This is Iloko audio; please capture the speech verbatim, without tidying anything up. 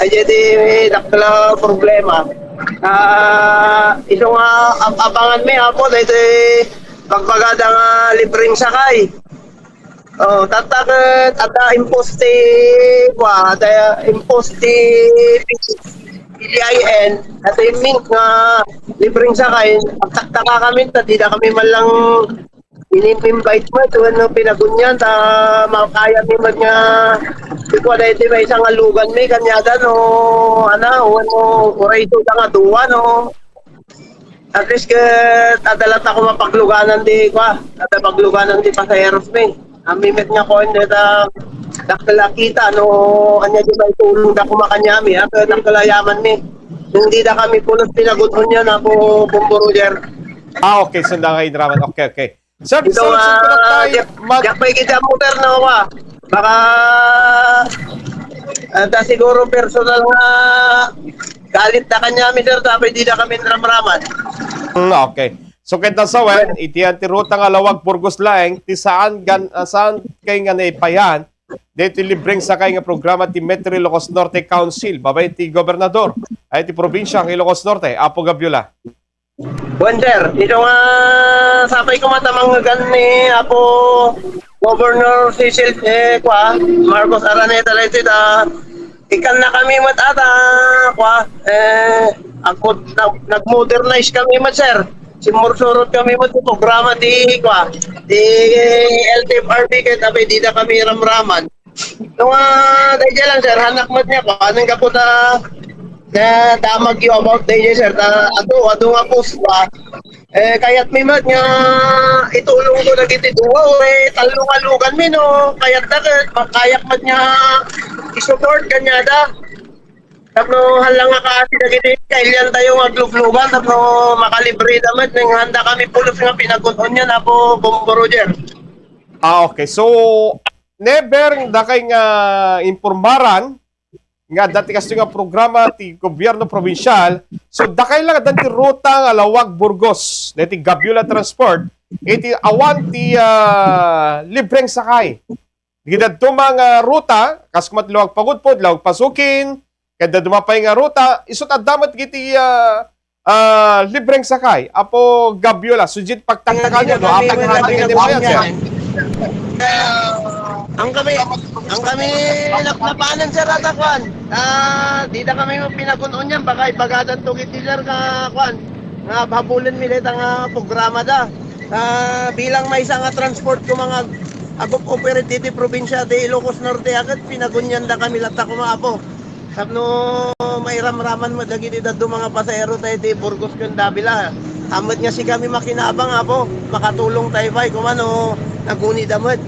Ay, di dakkel a problema. Ah, isu nga ab-, abangan mi, Apo, daytoy pagpagada nga libreng sakay. Oh, tatta ket adda imposte, kua, adda imposte P D I N, adda iming nga libreng sakay, agtaktaka kami, ta dida kami man lang ini-invite met wenno pinagunyan, ta makayami met nga, di ko na iti maysa nga lugan mi, kaniada no, ana, wenno uray ito nga duwa, no. At least ket adda latta koma pagluganan ti, kua, adda pagluganan ti pasaheros mi. Amin met nga kuan, deta dakkel a kita no ania di maitulongda koma kaniami, a, ket dakkel a yaman mi. Dida kami pulos pinagun-onyan, Apo Bombo Roger. Ah, okay. Sanda nga inraman. Okay, okay. Sir, Ito, sir, sir, ah, tayo Jack, mag- Jack, may kita mo, sir, no, kua. Baka, ah, ta siguro personal nga galit na kaniami, sir, tapos dida kami ramraman. Mm, okay. So, ket nasawen, iti anti ruta nga Laoag Burgos laeng, ti saan, gan, ah, saan kay nga naipayan, dito libreng sakay nga programa ti Metro Ilocos Norte Council, babay ti gobernador, ay ti probinsya ng Ilocos Norte, Apo Gabiola. Wen, sir, ito nga sapay ko matamang ni Apo Governor Cecil, eh, kua, Marcos Araneta, let's say, da, ikan na kami mat ata, kua, eh, ako, nag-, nag-modernize kami mat, sir. Simursurot kami mat, programa di, kua, di L T F R B, kaya tabi, di na kami ramraman. No nga, daydiay lang, sir, hanak met niya, kua, anong kaputa, na damag you about daydiay, sir, ta, adu, adu nga post, kua. Eh, kayat mi met nga itulong ko dagiti duwa, o, eh, tallo nga lugan mi, no, kayat da, ket, kayak met nga isupport kaniada. Tapno, hala nga kaasi dagiti kailian tayo nga agluglugan, tapno, makalibre da met, nang handa kami pulos nga pinagun-onyan, Apo Bombo Roger. Ah, okay. So, never dakay nga impormaran nga dati kasto nga programa ti gobyerno probinsyal. So, dakay lang dati ruta nga Laoag Burgos, dati Gabiola Transport, iti awan ti, ah, libreng sakay. Dagiti dadduma nga ruta, kas kumat Laoag Pagudpod, Laoag Pasukin, ket dadduma pay nga ruta, isut adda met dagiti, ah, ah, libreng sakay. Apo Gabiola, sudjit pagtaktakan no, apo nga dagiti payat, sir. Ang kami, ang kami nap-, napanan, sir, ata, kwan. Ah, dida kami pinagun-onyan, baka ibagadan to giti, sir, ka, kwan. Nga habulen mi dayta nga programa da. Ah, bilang maysa nga transport ko mga agop-operate diti probinsya ti Ilocos Norte, aket pinagunyan da kami latta koma, Apo. Tapno mairamraman met dagiti dadduma nga pasahero tayo ti Burgos ken Davila. Amet nga si kami makinabang, Apo, makatulong tayo pay, koma no naguni da met.